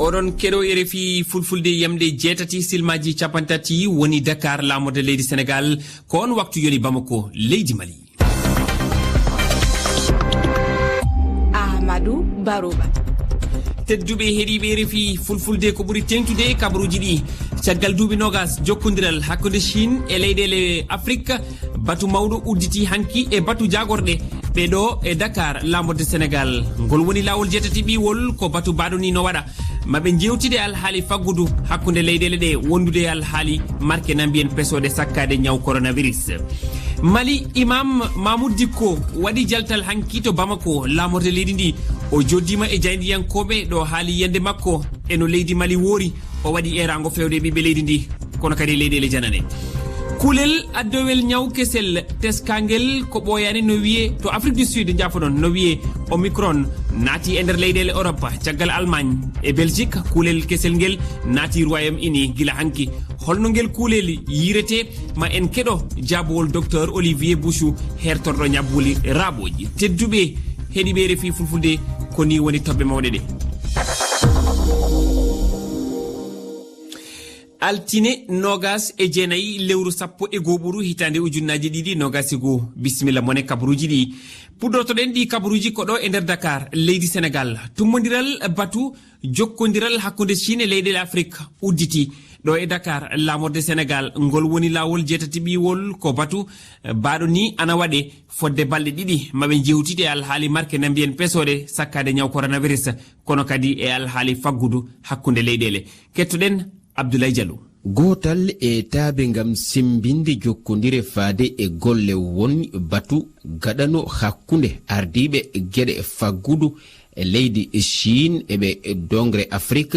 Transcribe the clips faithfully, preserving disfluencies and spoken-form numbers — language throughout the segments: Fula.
Oɗon keɗo R F I Fulfulde, yamde jeetati silmaji capanɗe tati woni Dakar, laamorde leydi Senegal. Ko on waktu yoni Bamako, leydi Mali. Ahmadou Barouba. Tedduɓe heɗiiɓe R F I Fulfulde, ko ɓuri teeŋtude kabaruuji ɗi. Caggal duuɓi noogas jokkondiral hakkunde Chine e leyɗeele Afrik, batu mawɗo udditi hanki e batu jaagorɗe ɓe ɗo e Dakar, laamorde Senegal. Ngol woni laawol jeetati ɓiiwol, ko batu baaɗo ni no waɗa. Maɓe jewtide alhaali faggudu hakkunde leyɗeele ɗe wondude e alhaali marke na mbiyen pesooɗe sakkaade ñaw coronavirus. Mali, Imam Mamoud Dikko waɗi jaltal hanki to Bamako, laamorde leydi ndi. O joddiima e jaayndiyankooɓe ɗo haali yiyannde makko e no leydi Mali woori. O waɗi eeraango feewde ɓiɓɓe leydi ndi, kono kadi e leyɗeele janane. Kuulel addowel ñaw kesel teskangel ko ɓooyaani no wiyee to Afrique du Sud, njaafoɗon, no wiyee Omicron, naati e nder leyɗeele Europe caggal Allemagne e Belgique. Kuulel kesel ngel naati Royaume Uni gila hanki. Holno ngel kuulel yiretee? Ma en keɗo jaabowol Docteur Olivier Bouchou, hertorɗo ñabbuli raaɓooji. Tedduɓe heɗiiɓe R F I Fulfulde, ko ni woni toɓɓe mawɗe ɗe. Altine noogas e jeenayi lewru sappo e goo ɓuru hitaande ujunnaaji ɗiɗi noogas e goo. Bisimilla mon e kabaruuji ɗi. Puɗɗortoɗen ɗi kabaruuji ko ɗo e nder Dakar, leydi Senegal. Tummbondiral batu jokkondiral hakkunde Chine e leyɗeele Afrik udditi. Ɗo e Dakar, laamorde Senegal, ngol woni laawol jeetati ɓiiwol, ko batu, eh, baaɗo ni ana waɗe fodde balɗe ɗiɗi. Maɓe jewtide e alhaali marke na mbiyen pesooɗe sakkaade ñaw coronavirus, kono kadi e alhaali faggudu hakkunde leyɗeele. Kettoɗen Abdoulaye Diallo. Gootal e taabe ngam semmbinde jokkondire faade e golle won batu gaɗano hakkunde ardiiɓe geɗe faggudu e leydi Chine e ɓe dongre Afrik.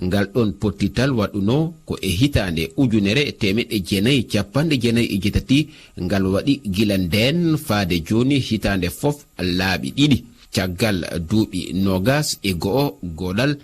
Ngal ɗon pottital waɗuno ko e hitaande ujunere e teemeɗɗe jeenayi e capanɗe jeenayi e jeetati. Ngal waɗi gila ndeen faade jooni hitaande fof laaɓi ɗiɗi. Caggal duuɓi noogas e go'o goɗal,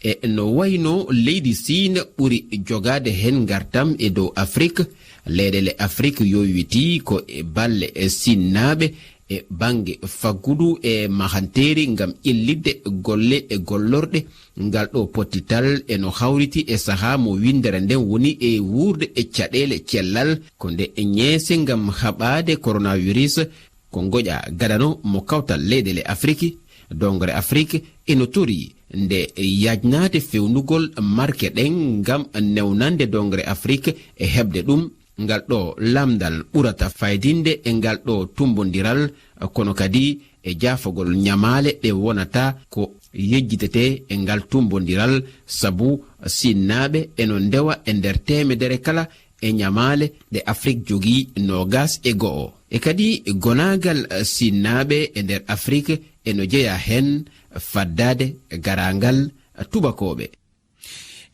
e no wayno leydi Siin ɓuri jogaade heen ngartam e dow Afrik, leyɗeele Afrik yowitii ko e balle siinnaaɓe e bannge faggudu e mahanteeri ngam ƴellitde golle e gollorɗe. Ngal ɗo pottital e no hawriti e sahaa mo winndere nden woni e wuurde e caɗeele cellal, ko nde ñeese ngam haɓaade coronavirus, ko ngoƴa gadano mo kawtal leyɗeele Afrik. Dongre Afrik eno torii nde yajnaade fewnugol marke ɗen ngam newnande dongre Afrik e heɓde ɗum. Ngal ɗo lamndal ɓurata faydinde e ngal ɗo tummbondiral, kono kadi e jaafagol ñamaale ɗe wonata ko yejjitetee e ngal tummbondiral, sabu siinnaaɓe eno ndewa e nder teemedere kala e ñamaale ɗe Afrik jogii noogas e go'o. E kadi gonaagal siinnaaɓe e nder Afrik eno jeyaa heen faddaade garaangal tubakooɓe.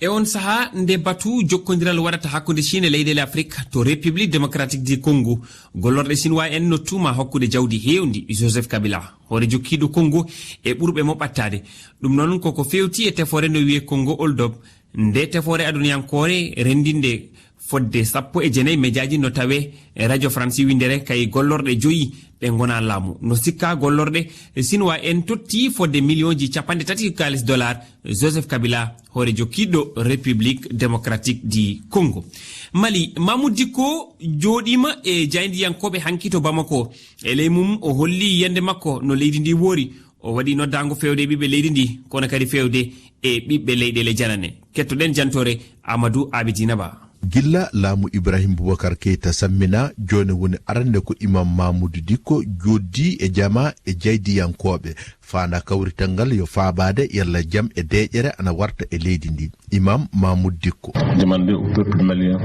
E on sahaa, nde batu jokkondiral waɗata hakkunde Chine e leyɗeele Afrik, to République Démocratique du Congo, gollorɗe Chinois en no tuuma hokkude jawdi heewndi Joseph Kabila, hoore jokkiiɗo Congo, e ɓurɓe mo ɓattaade. Ɗum noon koko feewti e tefoore no wiyee Congo Hold Up. Nde tefoore aduniyankoore renndinde fodde sappo e jeenayi mejaaji no tawee e Radio France winndere kay gollorɗe joyi ɗe ngonaa laamu. No sikkaa gollorɗe Chinois en totti fodde miliyonji capanɗe tati kaalis dollar Joseph Kabila, hoore jokkiiɗo République Démocratique du Congo. Mali, Mamoud Dicko jooɗiima e jaayndiyankooɓe hanki to Bamako. E ley mum, o holli yiyannde makko no leydi ndi woori. O waɗi noddaango feewde e ɓiɓɓe leydi ndi, kono kadi feewde e ɓiɓɓe leyɗeele janane. Kettoɗen jantoore Amadou Abidina Ba. Gilla laamu Ibrahim Boubacar Keita sammina, jooni woni arande ko Imam Mamoudou Dicko jooɗdi e jamaa e jaydiyankooɓe. Faanda kawrital ngal yo faabaade yalla jam e deeƴere ana warta e leydi ndi. Imam Mamoudou Dicko. Demander au peuple malien.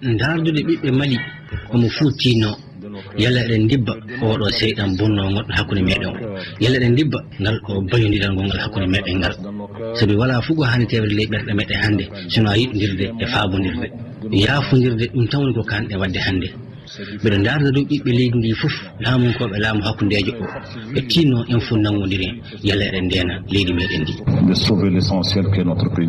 Ndaardude ɓiɓɓe Mali, homo fuuttiino. Yalla eɗen ndibba oɗo seyɗan bonnoo ngonɗo hakkunde meɗen o. Yalla eɗen ndibba ngal ɗo bañondiral ngongal hakkunde meɗen ngal. Sabi walaa fof ko haani tewde ley ɓerɗe meɗen hannde, sinaa yiɗondirde e faabondirde. Yaafondirde, ɗum tan woni ko kaanɗen waɗde hannde. Mbeɗo ndaarda dow ɓiɓɓe leydi ndi fof, laamunkooɓe laamu hakkundeejo o, ɓe tiinno en fof nanngondiren, yalla eɗen ndeena leydi meɗen ndi. De sauver l'essentiel qui est notre pays.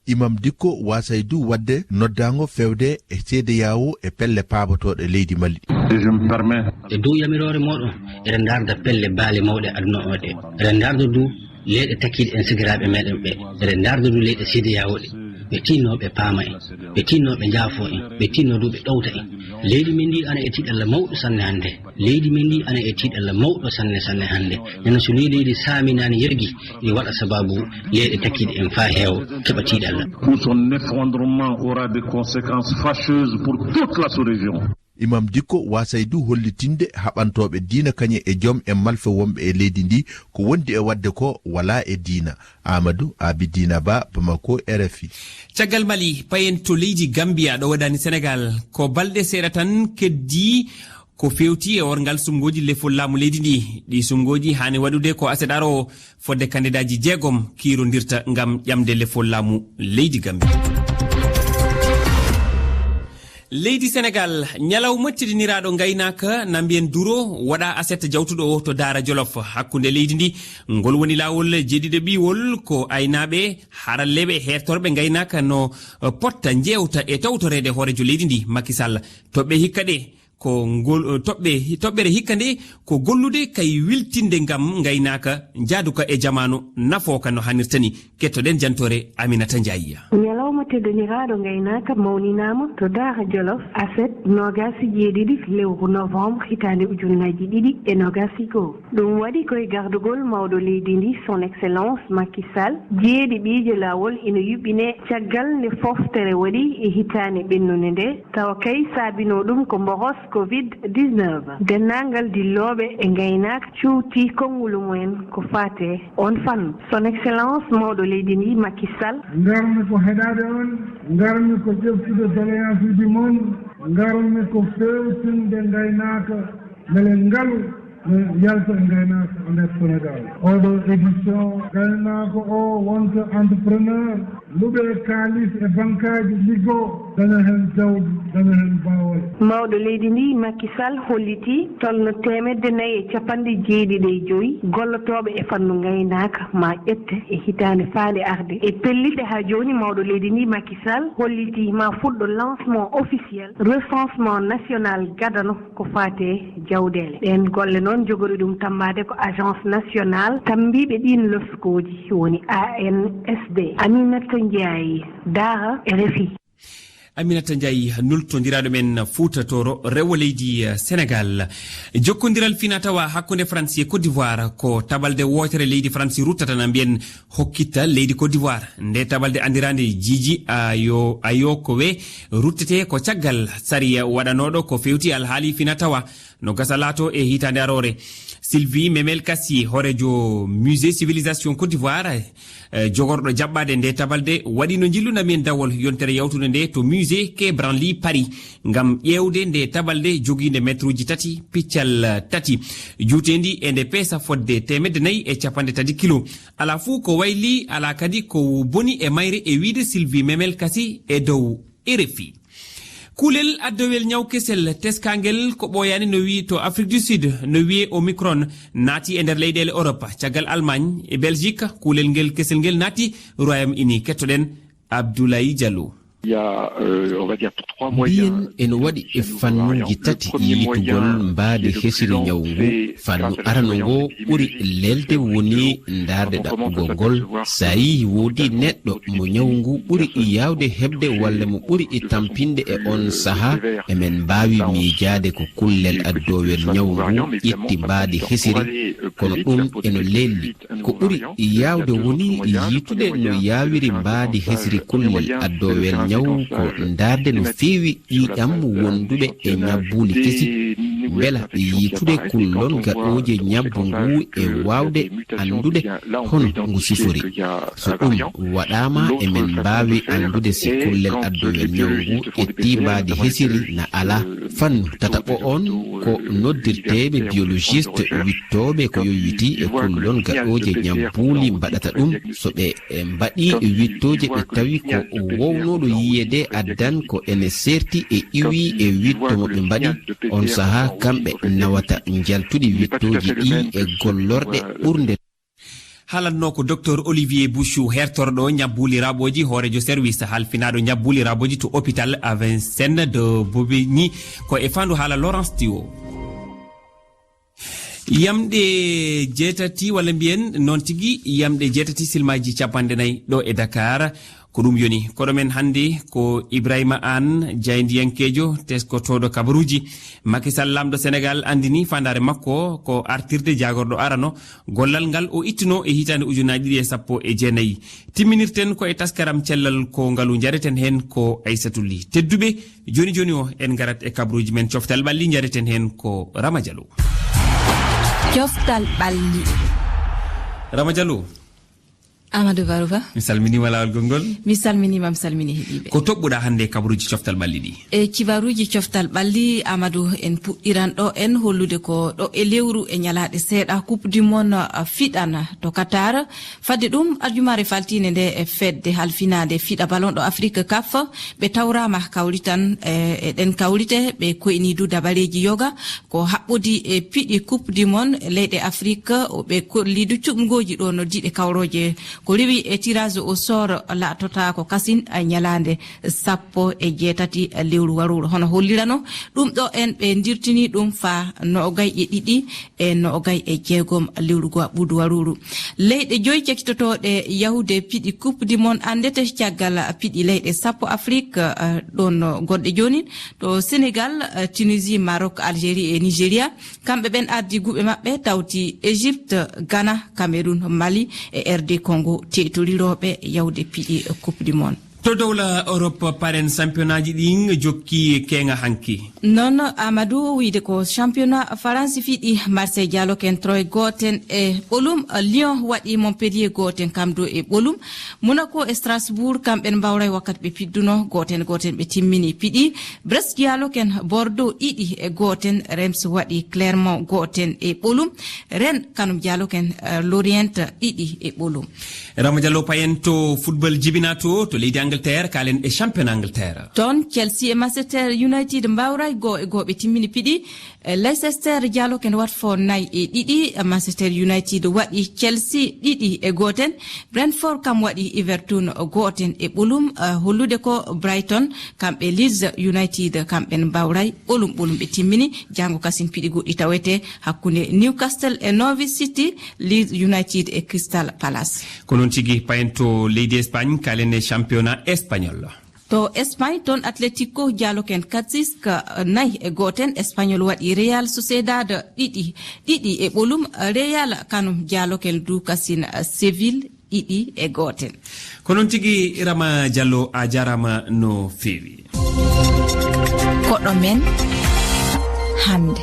Imam Dicko waasay du waɗde noddaango feewde e C D A O e pelle paabotooɗe leydi Mali. Et je me permets. E dow yamiroore mooɗon, eɗen ndaarda pelle baale mawɗe aduna o ɗe. Eɗen ndaarda du Leyɗe takkiiɗe en, sakiraaɓe meɗen ɓe, eɗen ndaarda du leyɗe C D A O ɗe. Ɓe tinno ɓe paama en, ɓe tinno ɓe njaafo en, ɓe tinno du ɓe ɗowta en. Leydi men ndi ana e tiiɗalla mawɗo sanne hannde. Leydi men ndi ana e tiiɗalla mawɗo sanne, sanne hannde. Nana so leydi, leydi saaminaani yergi, ɗi waɗa sababu leyɗe takkiiɗe en faa heewa keɓa tiiɗalla. Pour son effondrement aura des conséquences fâcheuses pour toute la sous-région. Imam Dikko waasay du hollitinde haɓantooɓe diina kañe e joom e malfe wonɓe e leydi ndi ko wondi e waɗde ko walaa e diina. Amadou Abidina Ba, Bamako, R F I. Caggal Mali, payen to leydi Gambia ɗo waɗani Senegal. Ko balɗe seeɗa tan keddii ko feewti e orngal sumngooji lefol laamu leydi ndi. Ɗi sumngooji haani waɗude ko aset aroowo, fodde kandidaaji jeegom kiirondirta ngam ƴamde lefol laamu leydi Gambia. Leydi Senegal, ñalawma teddiniraaɗo ngaynaaka na mbiyen duro waɗa aset jawtuɗo o to Daara Jolof hakkunde leydi ndi. Ngol woni laawol jeeɗiɗo ɓiiwol ko aynaaɓe, haralleeɓe, heertorɓe ngaynaaka no, eh, potta njeewta e tawtoreede hooreejo leydi ndi, Macky Sall. Toɓɓe hikka ɗe ko ngol, eh, toɓɓe, toɓɓere hikka nde ko gollude kay wiltinde ngam ngaynaaka jaaduka e jamaanu nafooka no hanirta ni. Kettoɗen jantoore Aminata Ndiaye. Ñalawma teddiniraaɗo ngaynaaka mawninaama to Daara Jolof, aset noogaas e jeeɗiɗi lewru novembre hitaande ujunnaaji ɗiɗi e noogaas e goo. Ɗum waɗi ko e gardugol mawɗo leydi ndi, Son Excellence Macky Sall. Jeeɗi ɓiije laawol ina yuɓɓinee caggal nde fooftere waɗi e hitaande ɓennunde nde, tawa kay saabinoo ɗum ko mboros covid dix-neuf. Denndaangal dillooɓe e ngaynaaka cuuti konngolu mumen ko faate on fannu. Son Excellence mawɗo leydi ndi, Macky Sall. Ngarmi ko heɗaade on, ngarmi ko ƴeftude doléance uji mon, ngarmi ko feewtinde ngaynaaka, mbele ngalu no yalta e ngaynaaka e nder Senegal. Oɗo édition, ngaynaako o wonta entrepreneur, luɓe kaalis e bankaaji, liggo, daña heen jawdi, daña heen baawal. Mawɗo leydi ndi, Macky Sall, hollitii tolno teemedde nayi e capanɗe jeeɗiɗi e joy gollotooɓe e fannu ngaynaaka ma ƴette e hitaande faande arde. E pellitte haa jooni, mawɗo leydi ndi, Macky Sall, hollitii ma fuɗɗo lancement officiel recensement national gadano ko faate jawɗeele. Ɗeen golle noon jogori ɗum tammbaade ko Agence Nationale tammbiiɓe ɗiin loskooji, woni A N S D. Aminata Ndiaye, Daara, R F I. Aminata Ndiaye, nultondiraaɗo men Fuuta Tooro, rewo leydi, eh, Senegal. Jokkondiral fina tawa hakkunde Faransi e Côte d'Ivoire ko tabalde wootere leydi Faransi ruttata na mbiyen hokkitta leydi Côte d'Ivoire. Nde tabalde anndiraande Jiji Ayo, Ayo Kowe ruttete ko caggal sariya waɗanooɗo ko feewti alhaali fina tawa no gasa laato e hitaande aroore. Sylvie Memel Kassi, hooreejo Musée Civilisation Côte d'Ivoire, eh, jogorɗo jaɓɓaade nde tabalde, waɗi no njilluna men dawol yontere yawtunde nde to Musée Quai Branly Paris, ngam ƴeewde nde tabalde jogiinde metruuji tati, piccal, eh, tati, juuteendi e nde peesa fodde teemedde nayi e capanɗe tati kilo. Alaa fuu ko wayli, alaa kadi ko boni e mayre, e wiyde Sylvie Memel Kassi e dow R F I. Kuulel addowel ñaw kesel teskaangel ko ɓooyaani no wiyi to Afrique du Sud, no wiyee Omicron, naati e nder leyɗeele Europe, caggal Allemagne, e Belgique, kuulel ngel kesel ngel naati Royaume-Uni. Kettoɗen Abdoulaye Diallo. Il y a, euh, on va dire trois moyens. Mbiyen eno waɗi e fannuuji tati yiitugol mbaadi hesiri ñaw ngu. Fannu arano ngo ɓuri leelde woni ndaarde ɗaɓɓugol ngol. So a yii woodi neɗɗo mo ñaw ngu ɓuri yaawde heɓde walla mo ɓuri tampinde e on sahaa, emen mbaawi miijaade ko kullel addoowel ñaw ngu ƴetti mbaadi hesiri, kono ɗum eno leelli. Ko ɓuri yaawde woni yiitude no yaawiri mbaadi hesiri kullel addoowel ñaw ko ndaarde no feewi ƴiiƴam wonduɓe e ñabbuuli kesi, mbela yiitude kullon gaɗooje ñabbu ngu e waawde anndude hono ngu sifori. So ɗum waɗaama, emen mbaawi anndude si kullel addoowel ñaw ngu ƴetti mbaadi hesiri na alaa. Fannu tataɓo on ko noddirteeɓe biologiste wittooɓe ko yowitii e kullon gaɗooje ñabbuuli mbaɗata ɗum. So ɓe mbaɗii wittooje ɓe tawi ko wownooɗo yiyeede addan ko ene seerti e iwi e witto mo ɓe mbaɗi, on sahaa kamɓe nawata njaltuɗi wittooji ɗi e gollorɗe ɓurnde. Haalatnoo ko Docteur Olivier Bouchou, hertorɗo ñabbuuli raɓooji, hooreejo service halfinaaɗo ñabbuuli raɓooji to hôpital Avicenne de Bobigny, ko e faandu haala Laurence Tio. Yamɗe jeetati, walla mbiyen noon tigi, yamɗe jeetati silmaaji capanɗe nayi ɗo e Dakar. Ko ɗum yoni. Koɗo men hannde ko Ibrahima Aan, jaayndiyankeejo, teskotooɗo kabaruuji. Macky Sall, laamɗo Senegaal, anndini faandaare makko ko artirde jaagorɗo arano gollal ngal o ittuno e hitaande ujunaaji ɗiɗi e sappo e jeenayi. Timminirten ko e taskaram cellal ko ngalu, njareten heen ko Aysatu Ly. Tedduɓe, jooni jooni o, en ngarat e kabaruuji men coftal ɓalli, njareten heen ko Rama Diallo. Coftal ɓalli. Rama Diallo. Amadou Barouba. Mi salminiima laawol gonngol. Mi salminiima, mi salmini heɗiiɓe. Ko toɓɓuɗa hannde e kabaruuji coftal ɓalli ɗi? E kibaruuji coftal ɓalli, Amadou, en puɗɗiran ɗo en hollude ko ɗo e lewru e ñalaaɗe seeɗa Coupe du Monde, uh, fiɗana to Qatar. Fadde ɗum, aljumaare faltiinde nde e fedde halfinaande fiɗa ballon ɗo Afrique, CAF, ɓe tawraama kawrital, e, e ɗen kawrite, ɓe koyni du dabareeji yoga ko haɓɓodi e piɗi Coupe du Monde leyɗe Afrique, o ɓe kolli du cuɓngooji ɗo no diɗe kawrooje. Ko rewi e tirage au sort laatotaako kasin, a, ñalaande sappo e jeetati lewru warooru. Hono hollirano ɗum ɗo en, ɓe ndirtini ɗum fa noogay e ɗiɗi e noogay e jeegom lewru go ɓuudu warooru. Leyɗe joyi cakitotooɗe yahude piɗi Coupe du Monde anndete caggal piɗi leyɗe sappo Afrique, eh, ɗon gonɗe joonin. To Sénégal, eh, Tunisie, Maroc, Algérie e Nigeria. Kamɓe ɓen ardi guuɓe maɓɓe tawti Égypte, Ghana, Cameroun, Mali e R D Congo, teetoriroɓe yawde piɗi Coupe du Monde. To dowla Europe, paren championnatji ɗin jokki keeŋa hanki. Noon, Amadou, wiyde ko championnat France fiɗi, Marseille jaaloken Troyes gooten e ɓolum, Lyon waɗi Montpellier gooten kam du e ɓolum. Monaco e Strasbourg, kamɓen mbawray wakkati ɓe piɗduno, gooten gooten ɓe timmini piɗi. Brest jaaloken Bordeaux ɗiɗi e gooten, Reims waɗi Clermont gooten e ɓolum. Rennes kanum jaaloken, eh, Lorient ɗiɗi e ɓolum. Rama Diallo, payen to football jibina to, to leydi Angleterre, kaalen e championnat Angleterre. Toon, Chelsea e Manchester United mbawray goo e goo ɓe timmini piɗi. Eh, Leicester jaaloken Watford nayi e ɗiɗi, Manchester United waɗi Chelsea ɗiɗi e gooten, Brentford kam waɗi Everton gooten e ɓolum, eh, hollude ko Brighton, kamɓe Leeds United, kamɓen mbawray ɓolum ɓolum ɓe timmini. Janngo kasin piɗi goɗɗi tawete hakkunde Newcastle e Norwich City, Leeds United e Crystal Palace. Ko noon tigi, payen to leydi Espagne, kaalen e championnat espagnol. To Espagne, toon Atletico jaaloken Cadiz ka nayi e gooten, Espagnol waɗi Real Sociedad ɗiɗi, ɗiɗi e ɓolum, Real kanum jaaloken du kasin Seville ɗiɗi e gooten. Ko noon tigi, Rama Diallo, a jaaraama no feewi. Koɗo men hannde.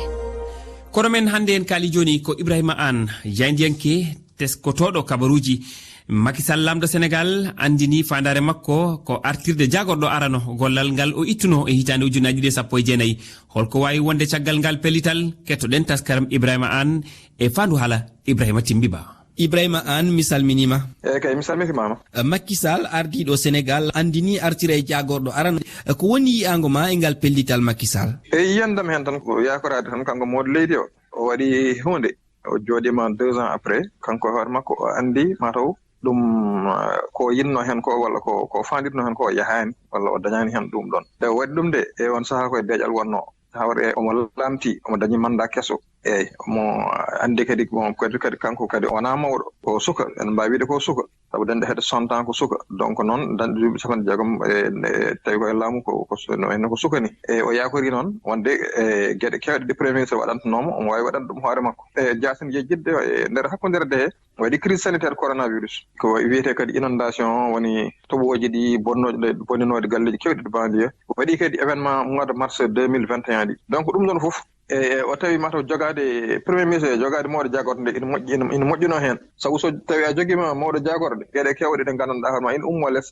Koɗo men hannde en kaali jooni ko Ibrahima Aan, jaayndiyanke, teskotooɗo kabaruuji. Macky Sall, laamɗo Senegaal, anndini faandaare makko ko artirde jaagorɗo arano gollal ngal o ittuno e hitaande ujunaaji ɗiɗi e sappo e jeenayi. Holko waawi wonde caggal ngal pellital? Kettoɗen taskaram Ibrahima Aan e faandu haala Ibrahima Timbi Ba. Ibrahima Aan, mi salminiima. Eey kay, mi salmitimaama. Macky Sall, ardiiɗo Senegaal, anndini artira e jaagorɗo arano. Ko woni yi'aango ma e ngal pellital Macky Sall? E yiyandam heen tan ko yaakoraade tan kanko mawɗo leydi o. O waɗi huunde. O jooɗiima deux ans après, kanko e hoore makko o anndi mataw ɗum, eh, ko yinnoo heen ko, walla ko, ko faandirnoo heen ko, o yahaani, walla o dañaani heen ɗum ɗoon. Nde o waɗi ɗum nde, e oon sahaa ko e deeƴal wonnoo. Hawre omo lamti, omo dañi manndaa keso. Eey, omo anndi kadi, bon, kadi, kadi kanko kadi o wonaa mawɗo, ko suka, en mbaawi wiyde ko suka. Sabu dañde hedde cent ans ko suka. Donc noon, dañde duuɓi capanɗe jeegom, e, e, tawi ko e laamu ko, ko su-, no, no ko suka ni. E, o yaakori noon wonde, e, geɗe keewɗe ɗe Premier Ministre waɗantanoo mo, omo waawi waɗande ɗum hoore makko. E, jaasen yejjitde e nder hakkundereeji he, waɗi crise sanitaire coronavirus. Ko wiyetee kadi inondation, woni toɓooji ɗi bonnooɗi, bonninooɗi galleeji keewɗi ɗi banlieue. Waɗi kadi événement mois de mars deux mille vingt et un ɗi. Donc ɗum ɗoon fof, e, o tawi mataw jogaade Premier Ministre, jogaade mawɗo jaagorɗo nde ina moƴƴi, ina, ina moƴƴunoo heen. Sabu so tawi a jogiima mawɗo jaagorɗo, geɗe keewɗe ɗe nganndanɗaa hoore ma ina ummoo les,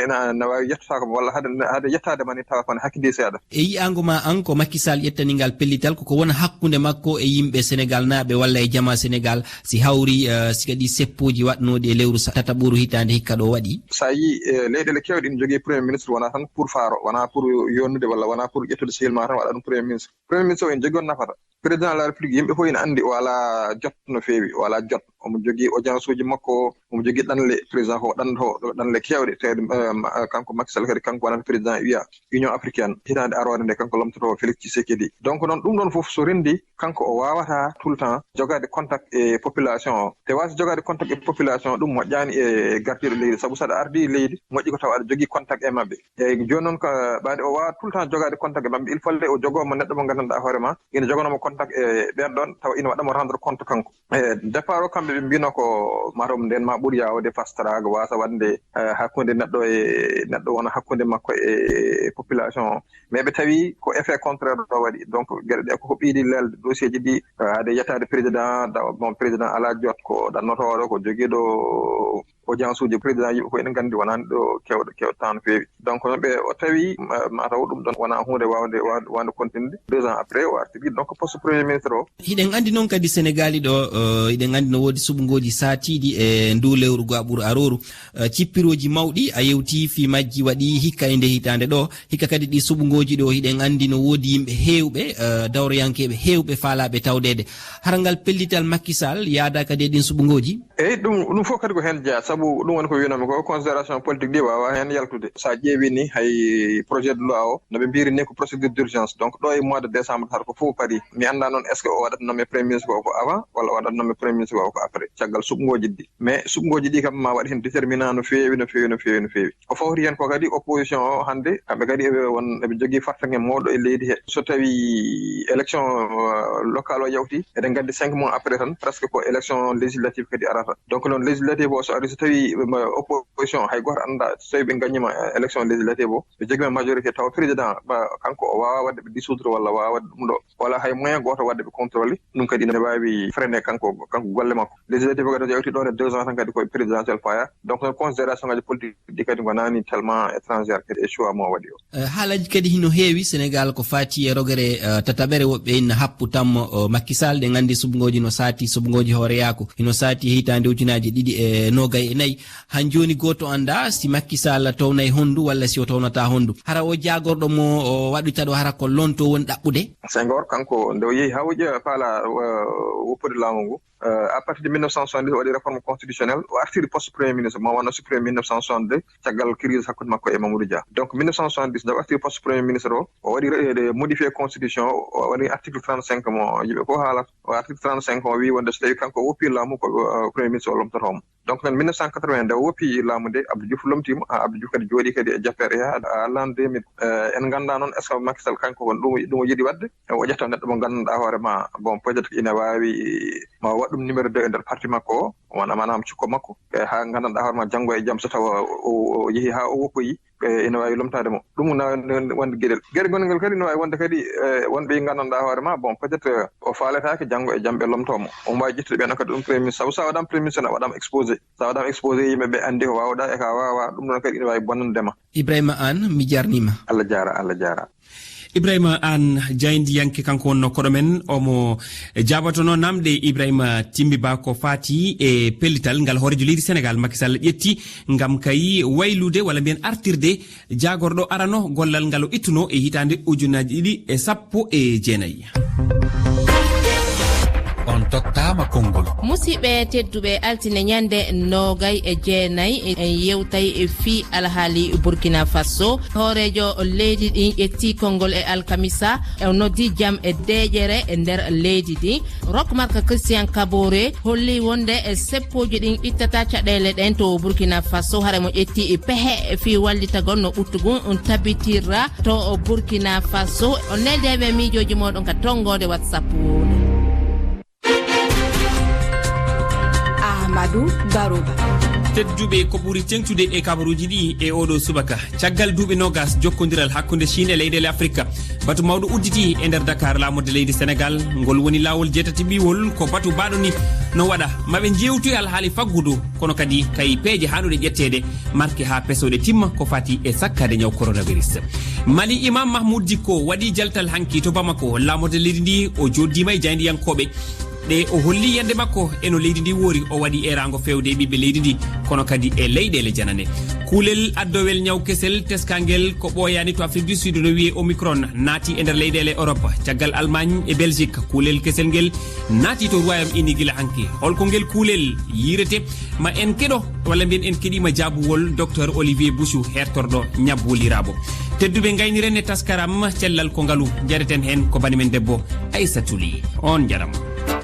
ena, ena waawi yettotaako ma, walla hade, hade yettaade ma ni tawa kono hakkidi seeɗa. E yi'aango ma aan, ko Macky Sall ƴettani ngal pellital, koko wona hakkunde makko e yimɓe Senegaalnaaɓe walla e jamaa Senegaal, si hawri, eh, si kadi seppooji waɗnooɗi e lewru sa-, tataɓuru hitaande hikka ɗo waɗi? So a yii, eh, leyɗeele keewɗe ina njogii Premier Ministre, wonaa tan pour faaro, wonaa pour yonnude walla wonaa pour ƴettude sehil ma tan waɗa ɗum Premier Ministre. Premier Ministre o ene jogii on nafata. Président de la République, yimɓe fof ina anndi o alaa jot no feewi, o alaa jot. Omo jogii audience uji makko, Omo jogii ɗanle, président ko ɗanɗo ɗanle keewɗe, tawde, eh, ma-, eh, kanko Macky Sall kadi, kanko wonata président U A, Union africaine, hitaande aroore nde, kanko lomtotoo Félix Tshisekedi. Donc noon, ɗum ɗoon fof so renndii, kanko o waawataa tout le temps jogaade contact e population o. Te waasde jogaade contact e population, ɗum moƴƴaani e gardiiɗo leydi, sabu so aɗa ardii leydi, moƴƴi ko tawa aɗa jogii contact e maɓɓe. Eeyi, jooni noon, ko ɓaade o waawaa tout le temps jogaade contact e maɓɓe, il fallait o jogoo mo neɗɗo mo nganndanɗaa hoore ma, ina joganoo mo contact e ɓeen ɗoon, tawa ina waɗa mo rendre compte kanko. E départ o, kamɓe ɓe mbino ko mataw ndeen ma ɓur yaawde fast track, waasa waɗde, eh, hakkunde neɗɗo e neɗɗo, wona hakkunde makko e population o. Mais ɓe tawi ko effet contraire ɗo waɗi. Donc geɗe ɗe koko ɓeydi leelde dossier ji ɗi, eh, haade yettaade président, da-, bon, président alaa jot, ko ɗannotooɗo, ko jogiiɗo audience uji président, yimɓe fof ene nganndi wonaani ɗo kewɗo, kewɗo tan no feewi. Donc noon ɓe o tawi, ma-, mataw ɗum ɗoon wonaa huunde waawde, waawde, waawde continde. Deux ans après, o artiri donc poste premier ministre o. Hiɗen anndi noon kadi Senegaali ɗo, eh, hiɗen anndi no woodi suɓngooji saatiiɗi e ndu lewru gaaɓuru arooru. Eh, cippirooji mawɗi a yewti fii majji waɗi hikka e nde hitaande ɗo. Hikka kadi ɗi suɓngooji ɗo hiɗen anndi no woodi yimɓe heewɓe, eh, dawroyankeeɓe heewɓe faalaaɓe tawdeede. Hara ngal pellital Macky Sall yaada kadi e ɗin suɓngooji? Eyi, ɗum, ɗum fof kadi ko heen jeyaa, sabu ɗum woni ko wiinoomi ko, considération politique ɗi waawaa heen yaltude. So a ƴeewii ni, hay projet de loi o, no ɓe mbiyri ni ko procédure d'urgence. Donc ɗo e mois de décembre, hara ko fof parii. Mi anndaa noon, est-ce que o waɗat nommé premier ministre o ko avant, walla o waɗat nommé premier ministre o ko après, caggal suɓngooji ɗi. Mais suɓngooji ɗi kam, ma waɗ heen déterminant no feewi, no feewi, no feewi, no feewi. Ko fawti heen ko kadi, opposition o hannde, kamɓe kadi eɓe won, eɓe njogii fartaŋŋe mawɗo e leydi he. So tawii élection, euh, locale o yawti, eɗen nganndi cinq mois après tan, presque ko élection législative kadi arata. Donc noon, législative o so ari, so tawii, euh, opposition hay gooto anndaa so tawii ɓe ngañiima, euh, élection législative o, ɓe njogiima majorité, tawa président ba kanko o waawaa waɗde ɓe dissoudre walla waawaa waɗde ɗum ɗo, wala hay moyen gooto waɗde ɓe contrôlé. Ɗum kadi ina waawi freiner kanko, kanko golle makko. Législative o kadi so yawti ɗoon e deux ans tan kadi ko e présidentiel faya. Donc noon, considération ngaji politique ɗi kadi ngonaani tellement étrangère kadi e choix mo o waɗi o. Eh, haalaaji kadi hino heewi Senegaal ko faati e rogere, eh, tataɓere. Woɓɓe ina happu tammo, oh, Macky Sall, ɗe nganndi suɓngooji no saati, suɓngooji hooreyaaku hino saati e hitaande ujunaaji ɗiɗi e noogay e nayi. Han jooni gooto anndaa si Macky Sall townay honndu walla si o townataa honndu. Hara o jaagorɗo mo o waɗata ɗo, hara ko lonto woni ɗaɓɓude? Senghor, kanko, nde o yehi haa o ƴe-, faala, eh, woppude laamu ngu, eh, à partir de mille neuf cent soixante-dix, o waɗi réforme constitutionnelle, o artiri poste premier ministre, mo wonno supprimer mille neuf cent soixante-deux, caggal crise hakkunde makko e Mamadou Dia. Donc mille neuf cent soixante-dix, nde o artiri poste premier ministre o, o waɗi re-, de modifier constitution o, o waɗi article trente-cinq mo yimɓe fof haalata. O article trente-cinq o wii wonde so tawii kanko o woppii laamu, ko, eh, premier ministre o lomtotoo mo. Donc noon, mille neuf cent quatre-vingts, nde o woppi laamu nde, Abdou Diouf lomtii mo. Ah, Abdou Diouf kadi jooɗii kadi e jappeere haa, haa l'an deux mille. Eh, en nganndaa noon, est-ce que Macky Sall kanko kon ɗum, ɗum o yiɗi waɗde? O ƴetta neɗɗo mo nganndanɗaa hoore ma, bon, peut-être ina waawi ma waɗ ɗum numéro deux e nder parti makko o, wona, maanaam, cukko makko. Eh, haa nganndanɗaa hoore ma, janngo e jam, so tawa o, o, o yehi haa o woppoyi, eh, ina waawi lomtaade mo. Ɗum na, na, na wonde geɗel. Geɗel gonel ngal kadi ina waawi wonde kadi, eh, wonɓe nganndanɗaa hoore ma, bon, peut-être o faaletaake, janngo e jam ɓe lomtoo mo. Omo waawi ƴettude ɓeen kadi ɗum premier ministre. Sabu so a waɗaama premier ministre, a waɗaama exposé. So a waɗaama exposé, yimɓe ɓe anndi ko waawɗaa e ko a waawaa, ɗum ɗoon kadi ina waawi bonande ma. Ibrahima Aan, mi jarnii ma. Allah jaara, Allah jaara. Ibrahima Aan, jaayndiyanke, kanko wonno koɗo men, omo jaabatono namɗe Ibrahima Timbi Ba ko faati e pellital ngal hooreejo leydi Senegaal, Macky Sall, ƴetti ngam kay waylude, walla mbiyen artirde, jaagorɗo arano gollal ngal o ittuno e hitaande ujunaaji ɗiɗi e sappo e jeenayi. On tottaama konngol. Musidɓe tedduɓe, altine ñande noogay e jeenayi, en yewtay e fii alhaali Burkina Faso. Hooreejo leydi ɗin ƴetti konngol e alkamisa, o noddi jam e deeƴere e nder leydi ɗin. Rock Mark Christian Kabore holli wonde e seppooji ɗin ittata caɗeele ɗen to Burkina Faso, hare mo ƴetti e pehe fii wallitagol no ɓuttu ngun tabitirra to Burkina Faso. On neldi e men miijooji mooɗon ka tonngoode WhatsApp wowle. Ahmadou Barouba. Tedduɓe, ko ɓuri teŋtude e kabaruuji ɗi e oɗo subaka, caggal duuɓi noogas jokkondiral hakkunde Chine e leyɗeele Afrika, batu mawɗo udditi e nder Dakar laamorde leydi Senegal. Ngol woni laawol jeetati ɓiwol. Ko batu baaɗo ni no waɗa. Maɓe njeewtu e alhaali faggudu, kono kadi kay peeje haanuɗe ƴetteede, marke haa pesooɗe timma ko fati e sakkaade ñaw coronavirus. Mali, Imam Mahmoud Dicko waɗi jaltal hanki to Bamako, laamorde leydi ndi. O jooɗdiima e jaayndiyankooɓe. Ɗe o holli yiyannde makko e no leydi ndi woori, o waɗi eeraango feewde e ɓiɓɓe leydi ndi, kono kadi e leyɗeele janane. Kuulel addowel ñaw kesel teskangel ko ɓooyaani to Afrique du Sud no wiyee Omicron naati e nder leyɗeele Europe, caggal Allemagne e Belgique. Kuulel kesel ngel naati to Royaume Uni gila hanki. Holko ngel kuulel yiirete? Ma en keɗo, walla mbiyen en keɗiima jaabuwol Docteur Olivier Bouchou, hertorɗo ñabbu liraaɓo. Tedduɓe, ngayniren e taskaram cellal ko ngalu, jareten heen ko bani men debbo Aissata Ly. On njaram.